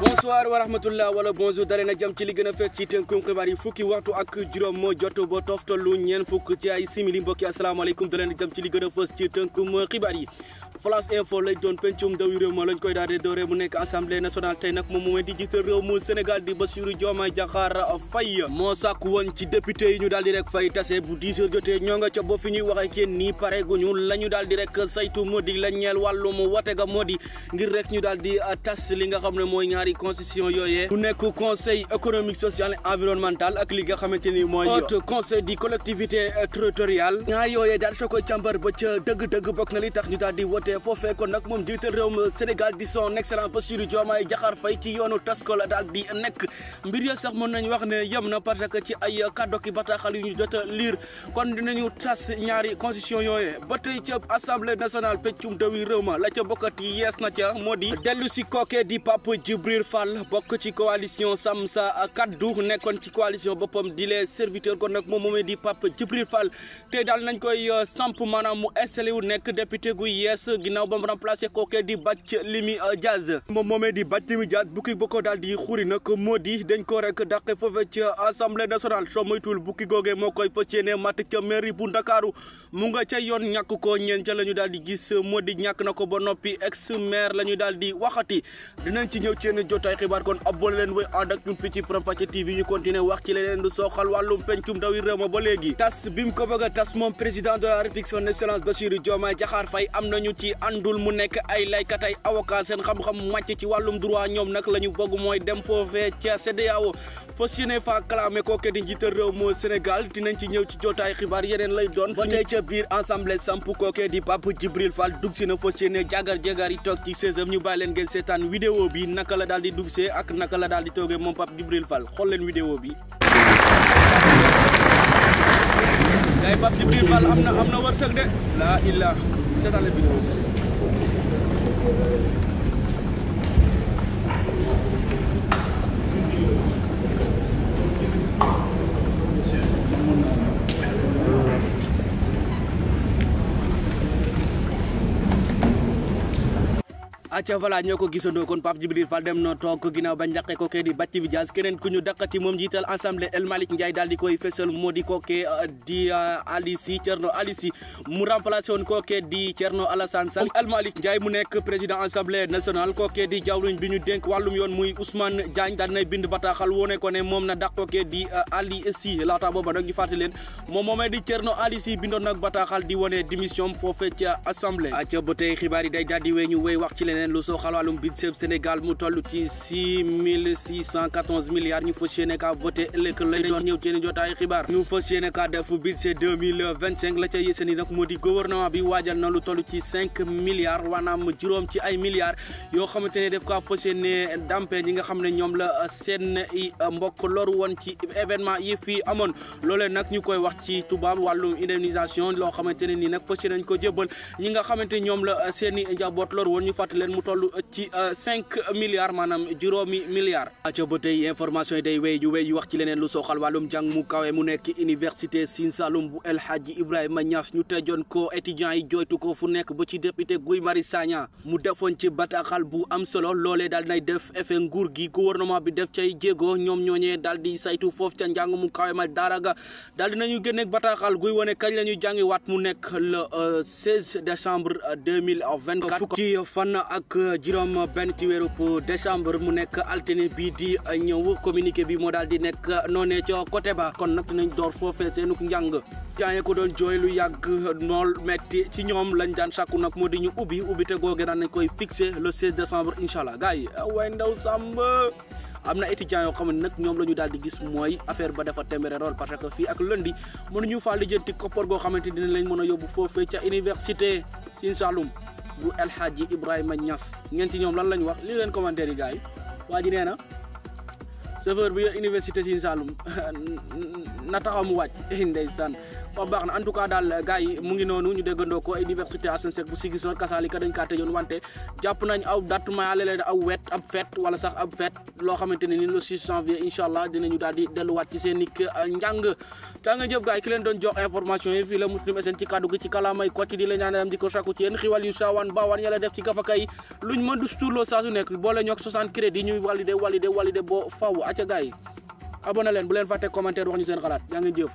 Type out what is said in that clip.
bonsoir wa rahmatullah wala bonjour dalee na jàmm ci li gën a fekk ci tënkum xibaar yi fukki waxtu ak juróom moo jot ba toftalu ñeen fukk ci ay simili mbokki asalaamaaleykum dalee na jàmm ci li gën a fës ci tënkum xibaar yi Flash Info lay doon pencum ndawi réew ma lañ koy daal di doore mu nekk assemblée nationale tey nag moom mooy di jiite réew mu Sénégal di Bassirou Diomaye Diakhar Faye moo sàkku woon ci député yi ñu daal di rek fay tase bu 10 heures jotee ñoo nga ca bo fi ñuy waxee kenn nii pare guñu la ñu daal di rek saytu moo di la ñeel wàllum wote ga moo di ngir rek ñu daal di tas li nga xam ne mooy ñaari constitution yooyee mu nekk conseil économique social et environnemental ak li nga xamante ni mooy haut conseil di collectivité territoriale ñaar yooyee daal soo koy càmbar ba ca dëgg-dëgg bokk na li tax ñu daal di wote foofee kon nag moom jiital réewum Sénégal di son excellence Bassirou Diomaye Diakhar Faye ci yoonu tas ko la daal di nekk mbir ya sax mën nañ wax ne yem na parce que ci ay kàddu ki bataaxal yu ñu jot a lire kon dinañu tas ñaari constitution yooyee ba tey ca assemblée nationale peccum ndawi réew ma la ca bokkati yees na ca moo di dellu si kookee di Pape Djibril Fall bokk ci coalition Sàmm Sa Kàddu nekkoon ci coalition boppam di les serviteurs kon nag moom moomee di Pape Djibril Fall tey daal nañ koy samp maanaam mu installé wu nekk député gu yees ginnaaw ba mu remplacé kookee di Barthélémy Dias moom moomee di Barthélémy Dias bukki ba ko daal di xuri nag moo di dañ ko rek dàqe foofe ci assemblée nationale soo moytuwul bukki googee moo koy fas yéene mat ca mairie bu Ndakaaru mu nga ca yoon ñàkk ko ñeen ca la ñu daal di gis moo di ñàkk na ko ba noppi ex maire la ñu daal di waxati dinañ ci ñëw ci yenn jotaay xibaar kon abonné leen way ànd ak ñun fii ci Faram-Facce TV ñu continuer wax ci leneen du sooxal wàllum pencum ndawi réew ma ba léegi tas bi mu ko bëgg a tas moom président de la République son excellence Bassirou Diomaye Diakhar Faye am nañu ci àndul mu nekk ay laykat ay avocat seen xam-xam màcc ci wàllum droit ñoom nag la ñu bëgg mooy dem foofee ca CEDEAO fas yéene fa clamé kooke di njiital réew moo Sénégal dinañ ci ñëw ci jotaay xibaar yeneen lay doon ba tey ca biir assemblée samp kooke di Pape Djibril Fall dugg si na fas yéene jagar yi toog ci 16 ñu bàyyi leen ngeen seetaan vidéo bi naka la daal di dugg see ak naka la daal di toogee moom Pape Djibril Fall xool leen vidéo bi yaay Pape Djibril Fall am na wërsëg de la illa seetaan leen vidéo bi acca voilà ñoo ko gisandoo kon Pape Djibril Fall dem na toog ginnaaw ba njaqe kookee di Barthélémy Dias keneen ku ñu daqati moom jiital assemblée El Malick Ndiaye daal di koy fesal moo di kookee di Thierno Ali Sy mu remplacé woon kookee di Thierno Alassane Sall El Malick Ndiaye mu nekk président assemblée nationale kookee di jawriñ bi ñu dénk wàllum yoon muy Ousmane Diagne daal nay bind bataaxal woone ko ne moom na daq kookee di Ali Sy laata booba nag ñu fàttali leen moom moomee di Thierno Ali Sy bindoon nag bataaxal di wone démission foofee ca assemblée acca ba tey xibaar yi day daal di wéy ñu wéy wax ci leneen lu soo xal wàllum budget Sénégal mu toll ci 6.614 milliards ñu fas yéene ka voté ëllëg lay doon ñëw ci jotaay xibaar ñu fas yéene ka def budget 2025 la ca yéesani nag moo di gouvernement bi waajal na lu toll ci 5 milliards waanaam juróom ci ay milliards yoo xamante ne def ko fas yéene dampe ñi nga xam ne ñoom la seen mbokk loru woon ci événement yi fii amoon loolee nag ñu koy wax ci tubaab wàllum indemnisation loo xamante ne nii nag fas yéene nañ ko jébbal ñi nga xamante ñoom la seen i njaboot loru woon ñu fàttali leen mu toll ci 5 milliards maanaam juróomi milliards aca ba tey information yi day wéy ñu wax ci leneen lu soxal wàllum jàng mu kawe mu nekk université Sine Saloum bu El Hadji Ibrahima Niass ñu tëjoon ko étudiants yi joytu ko fu nekk ba ci député Guy Marius Sagna mu defoon ci bataaxal bu am solo loolee daal nay def effet nguur gi gouvernement bi def cay jéego ñoom ñooñee daal di saytu foofu ca njàng mu kawe ma daaraga daal di nañu génne bataaxal guy wane kañ la ñuy jàngi waat mu nekk le 16 décembre 2024 fukki fan ak juróom benn ci weeru décembre mu nekk altine bii di ñëw communiqué bi moo daal di nekk noonee ca côté ba kon nag dinañ door foofee seenuk njàng jaaye ko doon jooy lu yàgg nool metti ci ñoom lañ daan sàkku nag moo di ñu ubbi te googe daan nañ koy fixé le 16 décembre incha allah gars yi way ndaw sàmb am na étudiants yoo xam ne nag ñoom la ñu daal di gis mooy affaire ba dafa témbéré lool parce que fii ak lundi mënuñu faa lijjanti koppar goo xamante dina lañ mën a yóbbu foofee ca université Sine Saloum bu El Hadji Ibrahima Niass ngeen ci ñoom lan lañ wax li leen commentaire yi gars yi waa ji nee na chauffeur bi université Sine Saloum na taxaw mu wàcc ndeysaan wa baax na en tout cas daal gars yi mu ngi noonu ñu déggandoo ko université Assane Seck bu Ziguinchor kasaalika dañ kaa tëjoon wante jàpp nañ aw date mayaale leen aw ab fête wala sax ab fête loo xamante ne ni le 6 janvier incha allah dinañu daal di delluwaat ci seen nik njàng ta nga jëf gars yi ki leen doon jox information yi fii la Muslim SN ci kaddu gi ci kalaamay Kocc di la ñaanal di ko sakku ci yéen xiwal yu saawaan baawaan yàlla def ci gafakay luñ mën du stuurloo saa su nekk boole ñook 60 crédit ñuy walide boo faw acca gars yi abonné leen bu leen fàtte commentaire wax ñu seen xalaat yaa ngeen jëf